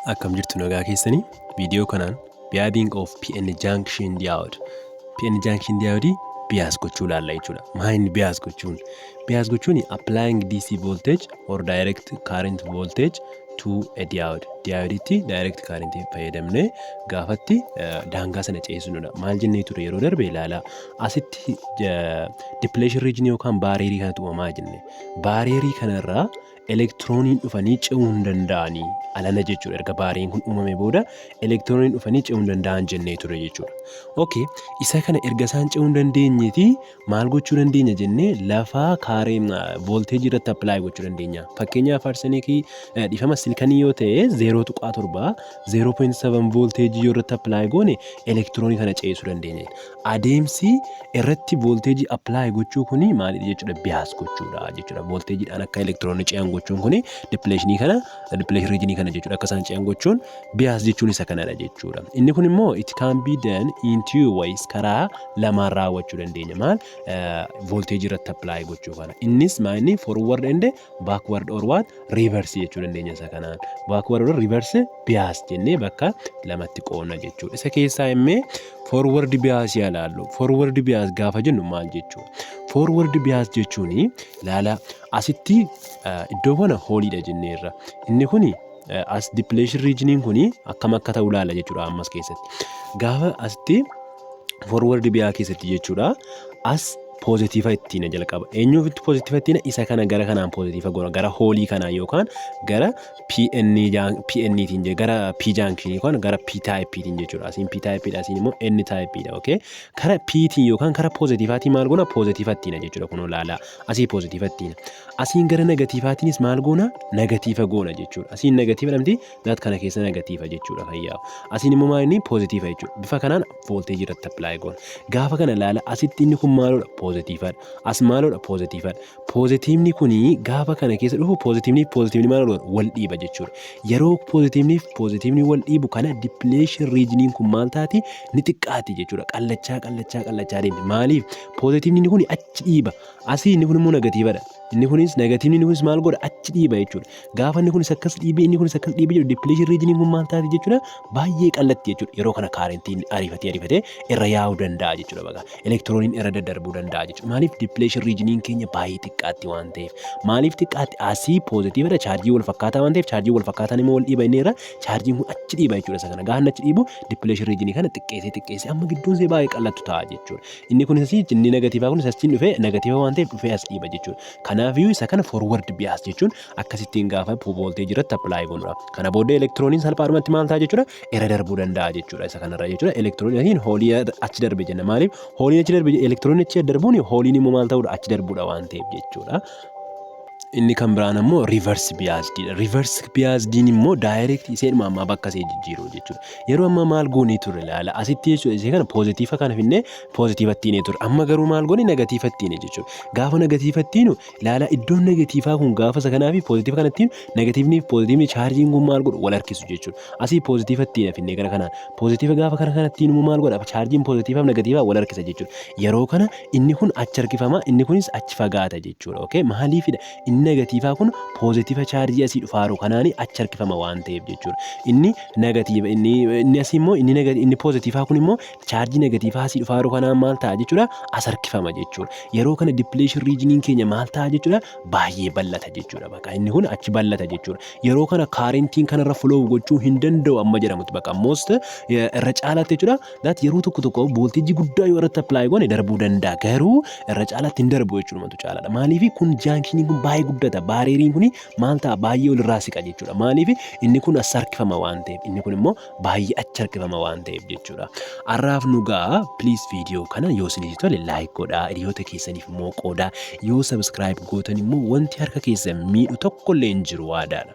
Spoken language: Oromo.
Akkam jirtu, nagaa keessanii? Viidiyoo kanaan biasing of PN junction diode, PN junction diode bias gochuu ilaalla jechuudha. Maa inni bias gochuun? Bias gochuun applying DC voltage or direct current voltage to a diode. Diodetti direct current fayyadamnee gaafatti daangaa sana ceesisnudha. Maal jennee ture yeroo darbe? Ilaalaa. Asitti depletion region yookaan barrierii kanatu uumamaa jenne. Barrierii kanarraa elektirooniin dhufanii ce'uu hin danda'anii alana jechuudha. Erga barrieriin kun uumame booda elektirooniin dhufanii ce'uu hin danda'an jennee ture jechuudha. Okay, isa kana erga isaan ce'uu hin dandeenyeeti maal gochuu dandeenya jennee? Lafaa kaaree voltageii irratti apply gochuu dandeenya. Fakkeenyaaf, arsenikii, dhiifama, siliconii yoo ta'e, 0.7, 0.7 voltageii yoo irratti apply goone elektiroonii kana ceesisuu dandeenya. Adeemsi irratti voltageii apply gochuu kuni maalidha jechuudha? Bias gochuudha jechuudha. Voltageiidhaan akka elektiroonni ce'an gochuun kuni depletionii kana, depletion regionii kana jechuudha. Akka isaan ce'an gochuun bias jechuun isa kanadha jechuudha. Inni kun immoo it can be done in two ways, karaa lamaan raawwachuu dandeenya. Maal? Voltageii irratti apply gochuu kana. Innis maal inni? Forward and backward or what, reverse jechuu dandeenya isa kanaan. Backward or reverse bias jennee bakka lamatti qoonna jechuudha. Isa keessaa immoo forward bias ilaallu. Forward bias gaafa jennu maal jechuudha? Forward bias jechuun, ilaala, asitti iddoo kana holeiidha jenneerra. Inni kuni as depletion regioniin kuni akkam akka ta'u ilaala jechuudha ammas keessatti. Gaafa asitti forward bias keessatti jechuudha, as positive ittiin jalqaba. Eenyuufitti positive ittiin? Isa kana gara kanaan positive goona, gara holeii kanaa yookaan gara PN PNtiin, gara P junctionii yookaan gara P typeetiin jechuudha. Asiin P typeedha, asiin immoo N typeedha. Okay? Kara Ptiin yookaan kara positiveaatiin maal goona? Positive ittiin jechuudha, kunoo laalaa. Asii positive ittiin. Asiin gara negativeaatiinis maal goona? Negative goona jechuudha. Asiin negative dhamti that kana keessa negative jechuudha kan yaa'u. Asiin immoo maal inni? Positive jechuudha. Bifa kanaan voltageii irratti apply goona. Gaafa kana laala, asitti inni kun maaloodha? Positiveadha. As maaloodha? Positiveadha. Positiveni kuni gaafa kana keessa dhufu positiveni positiveni maal wal dhiiba jechuudha. Yeroo positiveni positiveni wal dhiibu kana depletion regioniin kun maal taati? Ni xiqqaati jechuudha. Qallachaa qallachaa qallachaa deemti. Maaliif? Positiveni kun achi dhiiba. Asii inni kun immoo negativeadha. Inni kunis negativeni, inni kunis maal godha? Achi dhiiba jechuudha. Gaafa inni kunis akkas dhiibee, inni kunis akkas dhiibee jiru, depletion regioniin kun maal taati jechuudha? Baay'ee qallatti jechuudha. Yeroo kana currentiin ariifatee ariifatee irra yaa'uu danda'a jechuudha. Baga elektirooniin irra daddarbuu danda'a jechuudha. Maaliif? Depletion regioniin keenya baay'ee xiqqaatti waan ta'eef. Maaliif xiqqaatti? Asii positiveadha, chaarjii wal fakkaataa waan ta'eef, chaarjii wal fakkaataan immoo wal dhiiba inni irra, chaarjiin kun achi dhiiba jechuudha. Isa kana gaafa achi dhiibu depletion regionii kana xiqqeessee xiqqeessee amma gidduun see baay'ee qallattu ta'a jechuudha. Inni kunis asii inni negativeaa kunis asiin dhufee negative waan ta'eef dhufee as dhiiba jechuudha. Kanaafiyyuu isa kana forward bias jechuun akkasittiin gaafa voltageii irratti apply goonudha. Kana booddee elektirooniin salphaadhumatti maal ta'a jechuudha? Irra darbuu danda'a jechuudha isa kanarra jechuudha. Elektirooniin holeii achi darbe jenna. Maaliif holeiin achi darbe? Elektirooniin achi darbuun holeiin immoo maal ta'uudha? Achi darbuudha waan ta'eef jechuudha. Inni kan biraan ammoo reverse biasediidha. Reverse biasediin immoo direct isheen ammaa bakka ishee jijjiiru jechuudha. Yeroo ammaa maal goonee turre? Ilaala, asitti jechuudha, ishee kana positive kana finnee positive ittiin ture. Amma garuu maal goone? Negative ittiin jechuudha. Gaafa negative ittiin, ilaala, iddoon negativeaa kun gaafa isa kanaa fi positive kana ittiin, negativeni fi positiveni chaarjiin kun maal godhu? Wal harkisu jechuudha. Asii positive ittiin finnee gara kanaan positive gaafa kana kana ittiin immoo maal godha? Chaarjiin positiveaa fi negativeaa wal harkisa jechuudha. Yeroo kana inni kun achi harkifama, inni kunis achi fagaata jechuudha. Okay? Maaliifidha? Inni negativeaa kun positive chaarjii asii dhufaaru kanaani achi harkifama waan ta'eef jechuudha. Inni negative, inni asii immoo, inni positiveaa kun immoo chaarjii negativeaa asii dhufaaru kanaan maal ta'a jechuudha? As harkifama jechuudha. Yeroo kana depletion regioniin keenya maal ta'a jechuudha? Baay'ee bal'ata jechuudha. Bakka inni kun achi bal'ata jechuudha. Yeroo kana currentiin kanarra flow gochuu hin danda'u amma jedhamutti, bakka most irra caalaatti jechuudha. That yeroo tokko tokko voltageii guddaa yoo irratti apply goone darbuu danda'a. Garuu irra caalaatti hin darbu jechuudha, matu caalaadha. Maaliif? Kun junctioniin kun baay'ee guddata. Barrieriin kun maal ta'a? Baay'ee walirraa siqa jechuudha. Maaliif? Inni kun as harkifama waan ta'eef, inni kun immoo baay'ee achi harkifama waan ta'eef jechuudha. Har'aaf nu ga'a. Please, viidiyoo kana yoo isinitti tole like godhaa, hiriyoota keessaniif immoo qoodaa, yoo subscribe gootan immoo wanti harka keessan miidhu tokkollee hin jiru, waadaadha.